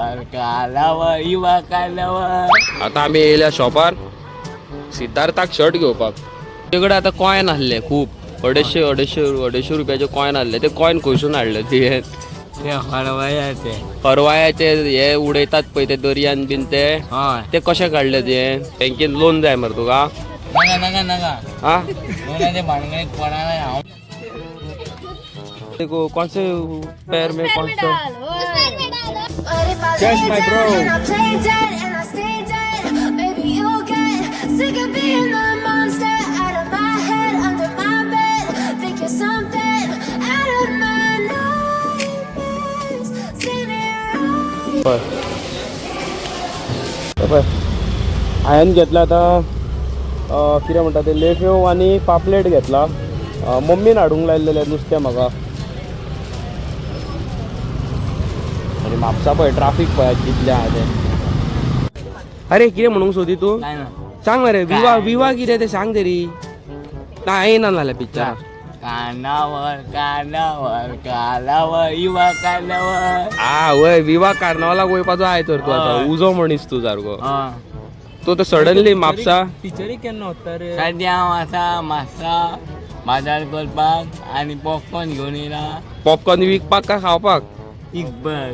कालावर कालावर. आता आम्ही येयल्या शॉपार सिद्धार्थाक शर्ट घेवपाक. तुजे कडेन आतां कॉयन आहले खूब, अडेचशे अडेचशे अडेचशे रुपयाचे कॉयन आहले. ते कॉयन खंयसून हाडले तुवें? ते हरवयाचे. परवायाचे हे उडयतात पळय ते दर्यान बीन ते? हय. ते कशें काडले तुवें? बँकेन लोन जाय मरे तुका? नाका नाका नाका. आ. लोनाचे भानगडीत पडना हांव. देखो कौन से पैर में कौन सा. But if I Yes, lay my down bro. And I play dead and I stay dead, maybe you'll get sick of being the monster out of my head, under my bed. Think you're something out of my nightmares. Standing right. पळय पळय, हांवें घेतला आतां कितें म्हणटा ते, लेफ्यो आनी पापलेट घेतला. मम्मीन हाडूंक लायलेलें नुस्तें म्हाका. आनी म्हापसा पळय, ट्राफीक पळय कितलें आहा तें. अरे, कितें म्हणूंक सोदी तूं? काय ना. सांग मरे. विवा. काय? विवा कितें तें सांग तरी. ना, येयना नाल्यार पिक्चराक. कानावर कानावर कालावर इवा कालावर. आ वय, विवा कार्नावालाक वयपाचो आय तर तूं आतां. हय. उजो मनीस तूं सारको. हय. तूं आतां सडनली म्हापसा. टिचरीक केन्ना वता रे? सद्या हांव आसा म्हापसा बाजार करपाक आनी पॉपकॉर्न घेवन येयला. पॉपकॉर्न विकपाक काय खावपाक? इकबर.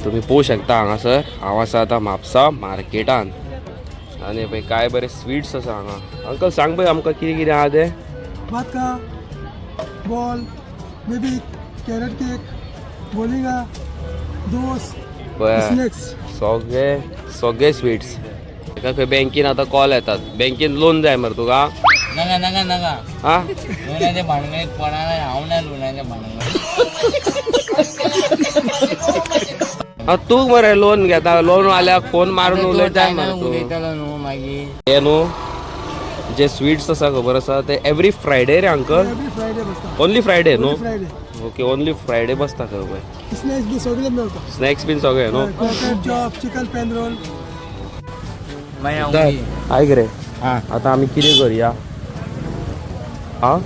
तुम्ही पळोवंक शकता, हांगासर हांव आसा आतां म्हापसा मार्केटान आनी पळय काय बरे स्वीट्स आसा हांगा. अंकल, सांग पळय आमकां कितें कितें आहा तें. भातका, ball, baby, carrot cake, बोलिंगा, दोस. पळय. स्नॅक्स. सगळे सगळे स्वीट्स. एका खंय बँकेन आतां कॉल येतात. बँकेन लोन जाय मरे तुका? नाका नाका नाका. आ. लोनाचे भानगडीत पडना हांव, ना लोनाच्या भानगडीत. आ, तूं मरे लोन घेता, लोन वाल्याक फोन मारून उलयता मरे तूं. उलयतलो न्हू मागीर. हे न्हू जे स्वीट्स आसा, खबर आसा, ते एवरी फ्रायडे रे अंकल? एवरी फ्रायडे बसता. ओनली फ्रायडे न्हू? फ्रायडे. ओके, ओनली फ्रायडे बसता खंय पळय. स्नॅक्स बी सगळे मेळटा. स्नॅक्स बीन सगळे न्हू? Pocket chop, chicken pan roll. मागीर हांव आयक रे. आं. आता आमी कितें करुया? आं,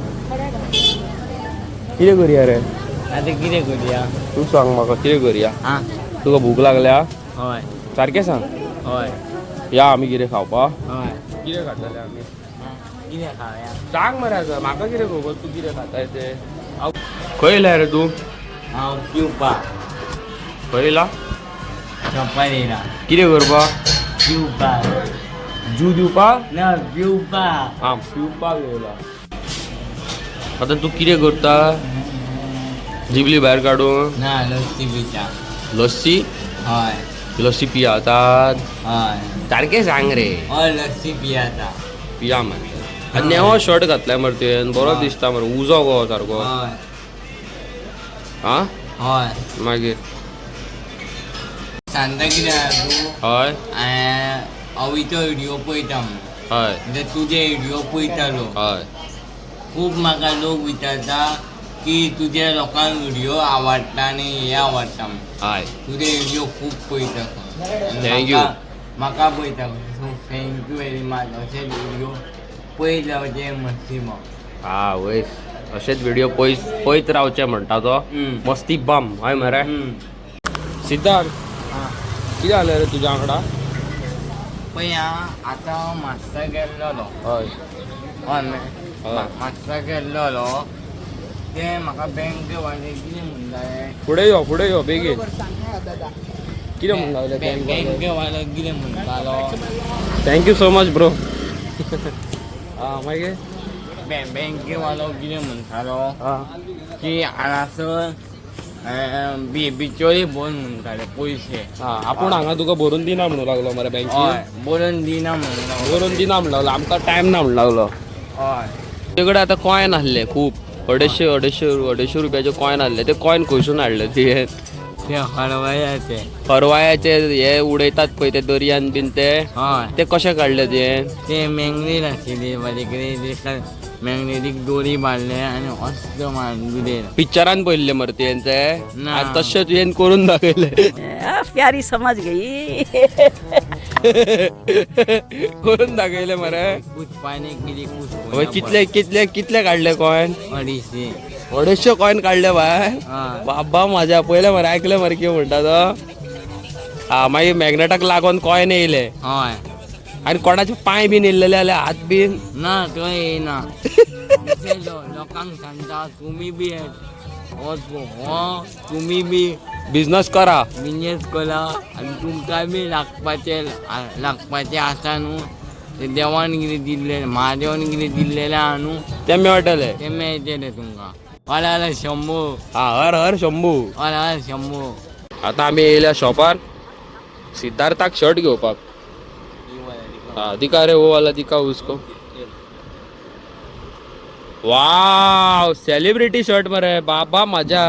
कितें करुया रे? आतां कितें करुया? तूं सांग म्हाका, कितें करुया? आं. तुका भूक लागल्या? हय. सारकें सांग. हय. या आमी कितें खावपा? हय. कितें खातले आमी? कितें खावया? सांग मरे आतां, म्हाका कितें खबर तूं कितें खाताय तें. खंय येयला रे तूं? हांव पिवपाक. खंय येयला? शॉपार येयला. कितें करपाक? पिवपाक. जीव दिवपाक? ना, पिवपाक. आं, पिवपाक येयला. आतां तूं कितें करता जिबली भायर काडून? ना, लस्सी पिता. लस्सी? हय. लस्सी पिया आतां? हय. सारकें सांग रे. हय, लस्सी पियाता. पिया मरे. आनी नेवो शर्ट घातलाय मरे तुवें, बरो दिसता मरे. उजो गो सारको. हय. आं. हय. मागीर? सांगता कितें जाणा तूं? हय. हांवें अवीचो व्हिडियो पळयता म्हणून. म्हणजे तुजे व्हिडियो पळयतालो. खूब म्हाका लोक विचारता की तुजे लोकांक व्हिडियो आवडटा आनी हे आवडटा म्हणून. तुजे व्हिडियो खूब पळयता. Thank you. म्हाका पळयता, so thank you very much. अशेच व्हिडियो पळयत रावचे, मस्ती बॉम. हा वय, अशेच व्हिडिओ पळयत पळयत रावचे म्हणटा तो. मस्ती बम, हय मरे. सिद्धार्थ, कितें जालें रे तुज्या वांगडा? पळय आं, आतां हांव म्हापसा गेल्लोलो. हय. हय. म्हापसा गेल्लोलो ते म्हाका बँके वाले कितें म्हणटाले? फुडें यो, फुडें यो बेगीन. कितें म्हणून लागले? बँके वाले कितें म्हणटालो? Thank you so much bro. आं, मागीर? बँके वालो कितें म्हणटालो आं. की हांगासर बिचोली भर म्हणटाले पयशे. आं, आपूण हांगा तुका भरून दिना म्हणून लागलो मरे बँकेन? हय, बरोवन दिना म्हणून लागलो. भरून दिना म्हणून लागलो, आमकां टायम ना म्हणून लागलो. हय. तुजे कडेन आतां कॉयन आहले खूब, अडेचशे अडेचशे अडेचशे रुपयाचे कॉयन आहले. ते कॉयन खंयसून हाडले तुवें? ते हरवयाचे. परवायाचे हे उडयतात पळय ते दर्यान बीन ते? हय. ते कशें काडले तुवें? ते मेंगणीर आशिल्ली बारीक, तेका मेंगणीक दोरी बांदले आनी अस्त्र मारून उडयलें. पिक्चरान पळयल्ले मरे तुवें ते? ना. आनी तशें तुवें करून दाखयले. प्यारी समझ गई. करून दाखयले मरे. कुछ पाणी केली कुछ. हय, कितले कितले कितले काडले कॉयन? 250. 250 कॉयन काडले बाय. हय. बाबा माझ्या पयले मरे, आयकले मरे कितें म्हणटा तो. हा मागीर मॅग्नेटाक लागून कॉयन येयले. हय. आनी कोणाचे पांय बीन येयल्ले जाल्यार हात बीन? ना, तो येयना. लोकांक सांगता, तुमी बी हो हो तुमी बी बिझनस करा. बिजनेस करा आनी तुमकां बी लागपाचें लागपाचें आसा न्हू, ते देवान कितें दिल्लें, म्हादेवान कितें दिल्लेलें आहा न्हू, ते मेळटले. तें मेळटलें तुमकां. हर हर शंभू. हा, हर हर शंभू. हर हर शंभू. आता आमी येयल्या शॉपार सिद्धार्थाक शर्ट घेवपाक. हा, दिखा रे, वो वाला दिखा उसको. वाव, सेलिब्रिटी शर्ट मरे बाबा माझ्या.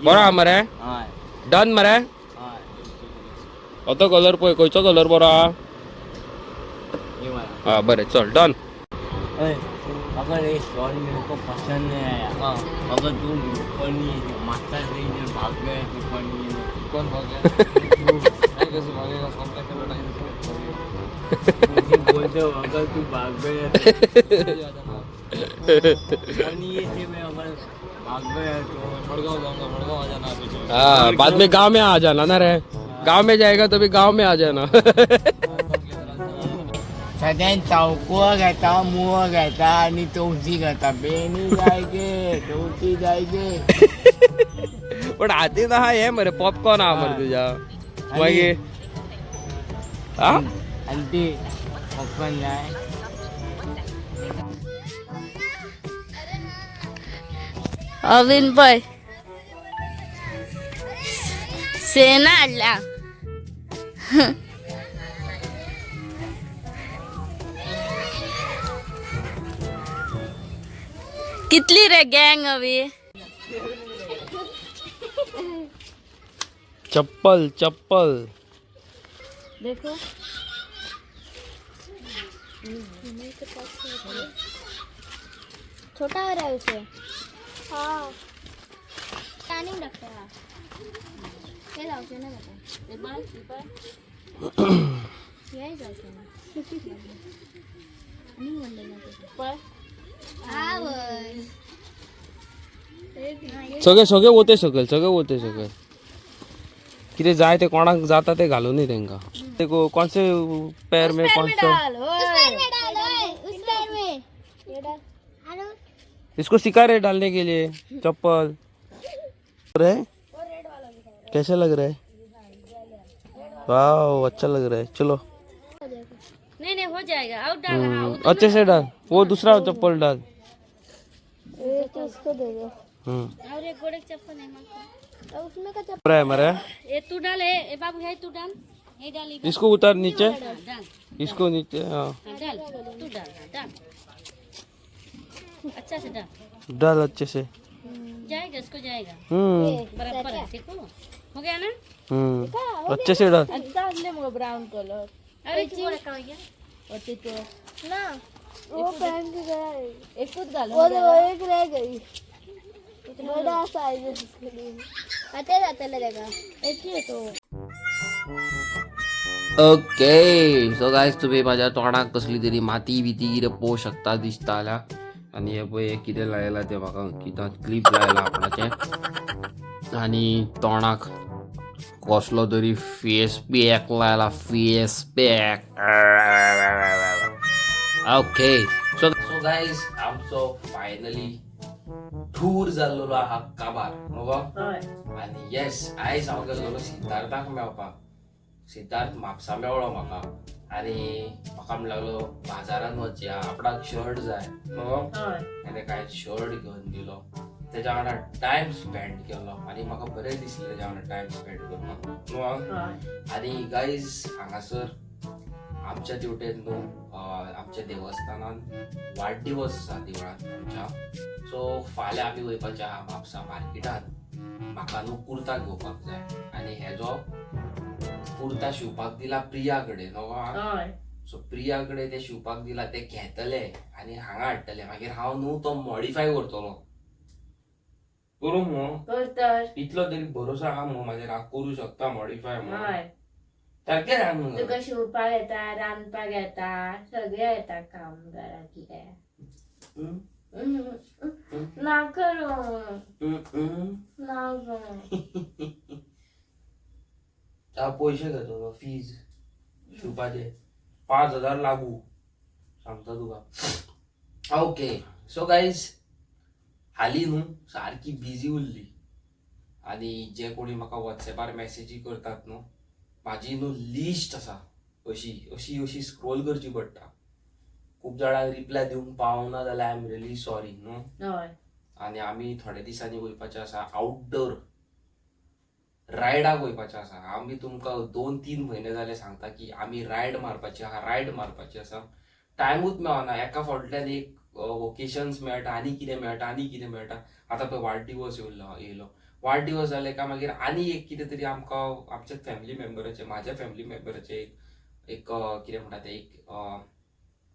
बरो आहा मरे. हय. डन मरे. हय. तो कलर पळय, खंयचो कलर बरो आहा. ही वाला. हा बरें, चल डन. अरे, अगर ये शॉल मेरे को पसंद नहीं आया, अगर तू ऊपर नहीं मास्टर से इधर भाग गए तो ऊपर नहीं. कौन भाग गया? कैसे भागेगा? सामने के लड़ाई. मुझे बोलते हो, अगर तू भाग गया तो नहीं, से मैं अगर भाग गया तो मडगांव जाऊंगा, मडगांव आ जाना पीछे. हाँ, बाद में गांव में आ जाना ना रे. गांव में जाएगा तो भी गांव में आ जाना. सगळ्यात चौको घेता, मुळो घेता आणि चौथी घेता. बेनी जायचे, चौथी जायचे. पण हातीन आहा हे मरे, पॉपकॉर्न आहा मरे तुझ्या मागीर. हा. आणि ते पॉपकॉर्न जाय. अविन पळय सेना हाडल्या. कितली रे गँग अवी. चप्पल चप्पल. देखो. छोटा हो रहा है उसे. हाँ, टानिंग रखते हैं. हे जावचे ना बाबा, हे जावचे ना. आणि म्हणले ना तुझं. आवय. सगळे सगळे वते सकयल, सगळे वते सकयल. कितें जाय ते कोणाक जाता ते घालूनी तेंका. देखो, कौन से पैर में कौन सा. उस पैर में डाल, ओए, उस पैर में ये डाल. हेलो. इसको सिखा रहे डालने के लिए चप्पल रे. कैसे लग रहा है? वाह, अच्छा लग रहा है. चलो. नहीं नहीं, हो जाएगा. और डाल. अच्छे से डाल. वो दूसरा चप्पल डाल. एक उसको दे दो. हम्म. और एक गोड़े के चप्पल है माको. और उसमें का चप्पल. रहा है मरे. ये तू डाल. ए बाबू, है तू डाल, ये डाल ये. इसको उतार नीचे. डाल. इसको नीचे, हाँ. हाँ, डाल, तू डाल. हाँ, डाल, अच्छा से डाल. डाल अच्छे से. जाएगा, इसको जाएगा. हम्म. बराबर है, देखो, हो गया ना? हम्म, अच्छे से डाल. Brown colour. अरे, गोड़े का हो गया. ना, वो पहन के गया एक वो देखो, एक रह गई. बड़ा साइज है उसके लिए. आते जाते लगेगा, एक ही है तो. ओके, सो गायज, तुम्ही माझ्या तोंडाक कसली तरी माती बिती कितें पळोवंक शकता, दिसता जाल्यार. आनी हे पळय, हे कितें लायलां तें म्हाका कितें क्लिप लायला आपणाचें आनी तोंडाक कसलो तरी फेस पॅक लायला, face pack. Okay, so so guys, आमचो फायनली टूर जाल्लो आहा काबार मगो. आनी येस, आयज हांव गेल्लो सिद्धार्थाक मेळपाक. सिद्धार्थ म्हापसा मेवळो म्हाका आनी म्हाका म्हणूंक लागलो, बाजारान वचया, आपणाक शर्ट जाय मगो. आनी काय शर्ट घेवन दिलो. तेच्या वांगडा टायम स्पेंड केलो आनी म्हाका बरें दिसलें तेच्या वांगडा टायम स्पेंड करपाक मगो. आनी गायज, हांगासर आमच्या तेवटेन न्हू आमच्या देवस्थानान वाडदिवस आसा देवळान आमच्या. सो फाल्यां आमी वयपाचे आहा म्हापसा मार्केटान. म्हाका न्हू कुर्ता घेवपाक जाय आनी हेजो कुर्ता शिवपाक दिला प्रिया कडेन न्हू. सो प्रिया कडेन ते शिवपाक दिला, ते घेतले आनी हांगा हाडटले. मागीर हांव न्हू तो मॉडिफाय करतलो. करूं मगो? इतलो तरी भरोसा आहा मगो म्हाजेर, हांव करूं शकता मॉडिफाय म्हणून. सारकें सांग मगो. तुका शिवपाक येता, रांदपाक येता, सगळें येता काम घरांतलें. हम्म. ना करूं ना करूं. पयशे घेतलो फीज शिवपाचे 5000 लागू सांगता तुका. ओके सो गायज हाली न्हू सारकी बिजी उरली आनी जे कोणी म्हाका वॉट्सॅपार मॅसेजी करतात न्हू म्हाजी न्हू लिस्ट आसा अशी अशी अशी स्क्रोल करची पडटा. खूब जाणांक रिप्लाय दिवंक पावना जाल्यार I am really sorry न्हू. हय. आनी आमी थोड्या दिसांनी वयपाचें आसा आउटडोर रायडाक वयपाचें आसा. आमी तुमकां 2-3 म्हयने जाले सांगता की आमी रायड मारपाची आहा, रायड मारपाची आसा. टायमूच मेळना, एका फावटल्यान एक वोकेशन्स मेळटा आनी कितें मेळटा आनी कितें मेळटा. आतां पळय वाडदिवस येयलो, वाडदिवस जाले काय मागीर आनी एक कितें तरी आमकां आमच्या फॅमिली मेंबराचें, म्हाज्या फॅमिली मेंबराचें एक एक कितें म्हणटा तें एक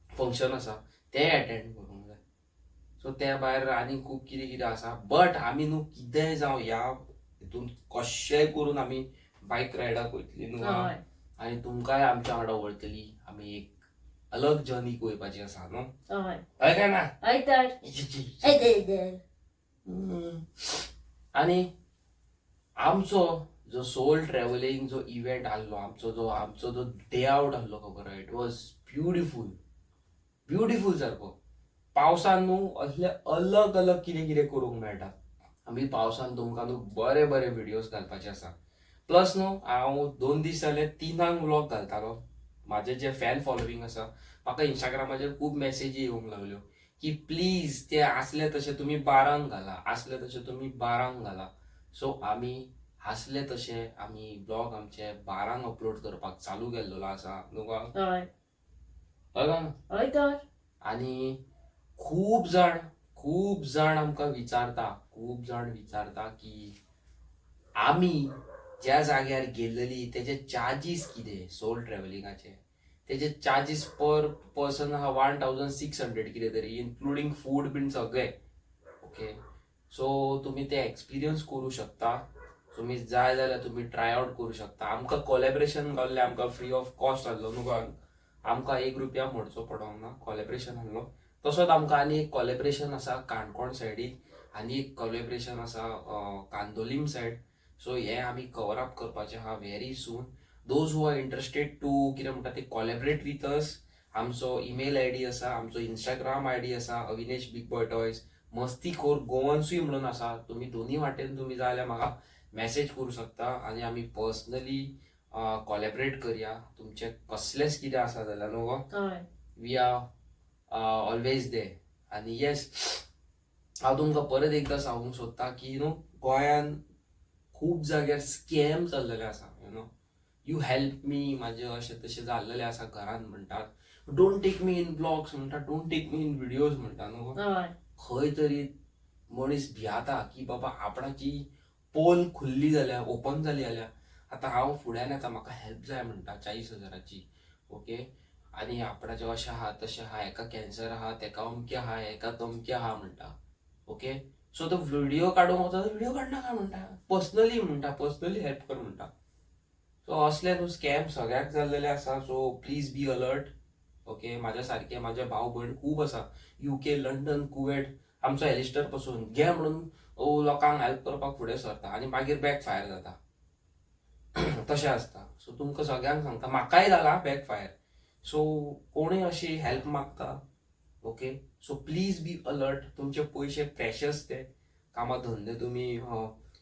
फंक्शन आसा तें एटेंड करूंक जाय. सो त्या भायर आनी खूब कितें कितें आसा. बट आमी न्हू कितेंय जावं ह्या हितून कशेंय करून आमी बायक रायडाक वयतली न्हू आनी तुमकांय आमच्या वांगडा व्हरतली. आमी एक अलग जर्नीक वयपाची आसा न्हू. हय. हय काय ना? हय तर. आनी आमचो जो सोल ट्रॅव्हलिंग जो इव्हेंट आहलो, आमचो जो डे आवट आहलो खबर आहा, it was beautiful, beautiful सारको. पावसान न्हू असले अलग अलग कितें कितें करूंक मेळटा. आमी पावसान तुमकां न्हू बरे बरे व्हिडियोज घालपाचे आसा. प्लस न्हू हांव 2 दीस जाले 3 व्लॉग घालतालो. म्हाजे जे फॅन फॉलोवींग आसा म्हाका इंस्टाग्रामाचेर खूब मॅसेजी येवंक लागल्यो की प्लीज ते आसले तशे तुमी 12 घाला, आसले तशे तुमी 12 घाला. सो आमी आसले तशे आमी ब्लॉग आमचे 12 अपलोड करपाक चालू केल्लो आसा न्हू गो? हय. हय तर. आनी खूब जाण आमकां विचारता, खूब जाण विचारता की आमी ज्या जाग्यार गेल्लेली तेजे चार्जीस कितें सोल ट्रॅव्हलिंगाचे, तेजे चार्जीस पर पर्सन आहा 1600 कितें तरी इन्क्लुडींग फूड बीन सगळें. ओके सो तुमी ते एक्सपिरियन्स करूं शकता. तुमी जाय जाल्यार तुमी ट्राय आवट करूं शकता. आमकां कोलॅबरेशन गावल्लें, आमकां फ्री ऑफ कॉस्ट आहलो न्हू गो, आमकां 1 रुपया मोडचो पडोंक ना, कोलॅबरेशन आहलो. तसोच आमकां आनी एक कोलॅबरेशन आसा काणकोण सायडीक आनी एक कोलॅबरेशन आसा कांदोलीम सायड. सो हे आमी कवर अप करपाचें आहा very soon. Those who are interested to कितें म्हणटा ते कोलॅबरेट विथ अस, आमचो ईमेल I D आसा, आमचो इंस्टाग्राम I D आसा, अविनेश बिग बॉय टॉयज, मस्तीखोर गोवन्सूय म्हणून आसा. तुमी दोनी वाटेन तुमी जाय जाल्यार म्हाका मॅसेज करूं शकता आनी आमी पर्सनली कोलॅबरेट करया. तुमचें कसलेंच कितें आसा जाल्यार न्हू गो, we are always there. आनी येस हांव तुमकां परत एकदां सांगूंक सोदता की न्हू गोंयान खूब जाग्यार स्कॅम चल्लेले आसा. You know you help me म्हाजें अशें तशें जाल्लेलें आसा घरान म्हणटात, don't take me in vlogs म्हणटा, don't take me in videos म्हणटा न्हू. खंय तरी मनीस भियाता की बाबा आपणाची पोल खुल्ली जाल्या, ओपन जाली जाल्यार आतां हांव फुड्यान येता, म्हाका हेल्प जाय म्हणटा 40,000ची. ओके आनी आपणाचें अशें आहा तशें आहा, हेका कॅन्सर आहा, तेका अमकें आहा, हेका तमकें आहा म्हणटा. ओके सो तो व्हिडियो काडूंक वता, व्हिडियो काडनाका म्हणटा, पर्सनली म्हणटा, पर्सनली हेल्प कर म्हणटा. सो असले न्हू स्कॅम सगळ्याक जाल्लेले आसा. So please be alert. Okay म्हाज्या सारके म्हाजे भाव भयण खूब आसा UK, London, Kuwait. आमचो एलिस्टर पसून घे म्हणून लोकांक हेल्प करपाक फुडें सरता आनी मागीर बॅक फायर जाता, तशें आसता. सो तुमकां सगळ्यांक सांगता, म्हाकाय जाला बॅक फायर. सो कोणूय अशी हेल्प मागता, okay so please be alert. तुमचे पयशे प्रेशस, ते कामा धंदे तुमी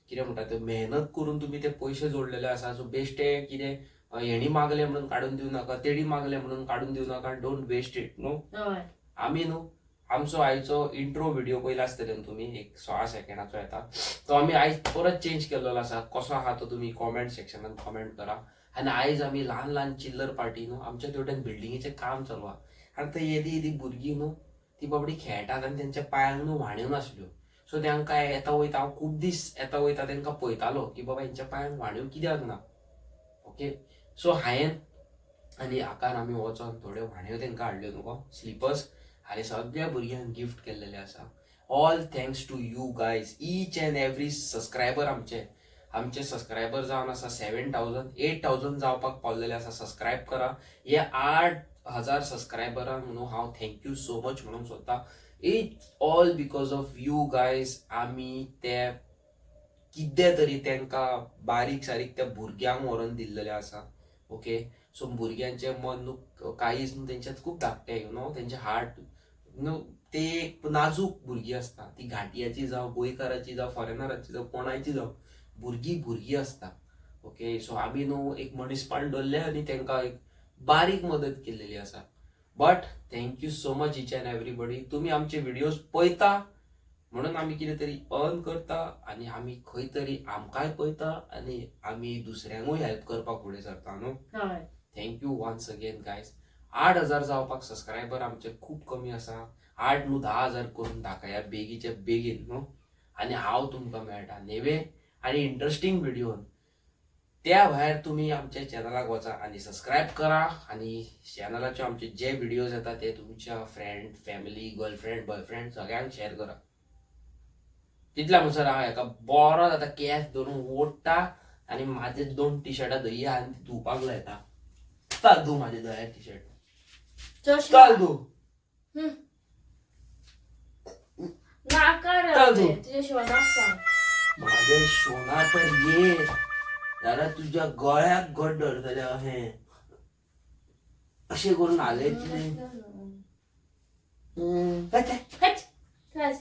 कितें म्हणटा ते मेहनत करून तुमी ते पयशे जोडलेले आसा. सो बेश्टे कितें हेणी मागले म्हणून काडून दिवं नाका, तेणी मागले म्हणून काडून दिवं नाका, don't waste it न्हू. आमी न्हू आमचो आयचो इंट्रो व्हिडिओ पयला आसतले न्हू तुमी, एक 16 सेकंडाचो येता तो आमी आयज परत चेंज केल्लो आसा. कसो आहा तो तुमी कॉमेंट सेक्शनान कॉमेंट करा. आनी आयज आमी ल्हान ल्हान चिल्लर पार्टी न्हू आमच्या तेवटेन बिल्डिंगेचें काम चालू आहा आनी थंय येदी येदी भुरगीं न्हू ती बाबडी खेळटात आनी तेंच्या पांयांक न्हू व्हाण्यो नासल्यो. सो तांकां येता वयता हांव खूब दीस येता वयता तांकां पळयतालो की बाबा हेंच्या पांयांक व्हाण्यो कित्याक ना. ओके सो हांवें आनी आकान आमी वचोन थोड्यो व्हाण्यो तांकां हाडल्यो न्हू गो, स्लिपर्स, आनी सगळ्या भुरग्यांक गिफ्ट केल्लेले आसा. All thanks to you guys, each and every subscriber. आमचे आमचे सबस्क्रायबर जावन आसा 7000, 8000 जावपाक पावलेले आसा. सबस्क्रायब करा. हे 8000 सबस्क्रायबरांक न्हू हांव thank you so much म्हणूंक सोदता. It all because of you guys. आमी ते कितें तरी तांकां बारीक सारीक त्या भुरग्यांक व्हरोन दिल्लेलें आसा. ओके, सो भुरग्यांचें मन न्हू काळीज न्हू तेंच्यात खूब धाकटें, you know, तेंचें हार्ट न्हू, ते एक नाजूक भुरगीं आसता. ती घांटयाची जावं, गोंयकाराची जावं, फॉरेनराची जावं, कोणायची जावं, भुरगीं भुरगीं आसता. ओके, सो आमी न्हू एक मनीसपण दवरलें आनी तांकां एक बारीक मदत केल्लेली आसा. But thank you so much each and everybody. तुमी आमचे व्हिडियोज पळयता म्हणून आमी कितें तरी अर्न करता आनी आमी खंय तरी आमकांय पळयता आनी आमी दुसऱ्यांकूय हेल्प करपाक फुडें सरता न्हू. हय. Thank you once again guys. 8000 जावपाक सबस्क्रायबर आमचे खूब कमी आसा. 8 न्हू 10,000 करून दाखया बेगीच्या बेगीन न्हू. आनी हांव तुमकां मेळटा नेवे आनी इंट्रस्टींग व्हिडियोन. त्या भायर तुमी आमच्या चॅनलाक वचा आनी सबस्क्रायब करा आनी चॅनलाचे आमचे जे व्हिडियोज येता ते तुमच्या फ्रेंड, फॅमिली, गर्लफ्रेंड, बॉयफ्रेंड सगळ्यांक शेअर करा. तितल्या म्हणसर हांव हेका बरो आतां केंस धरून ओडटा आनी म्हाजे 2 टी शर्टां धुया आनी ती धुवपाक लायता. चल धू म्हाजे धव्या टी शर्ट. चश्मा चल धू. नाका चल रे तू. तुझ्या शिवनाक सांग. माझे शोना पर ये जाल्यार तुज्या गळ्याक घट धरतले अहें अशें करून हालयतलें. हट, बस.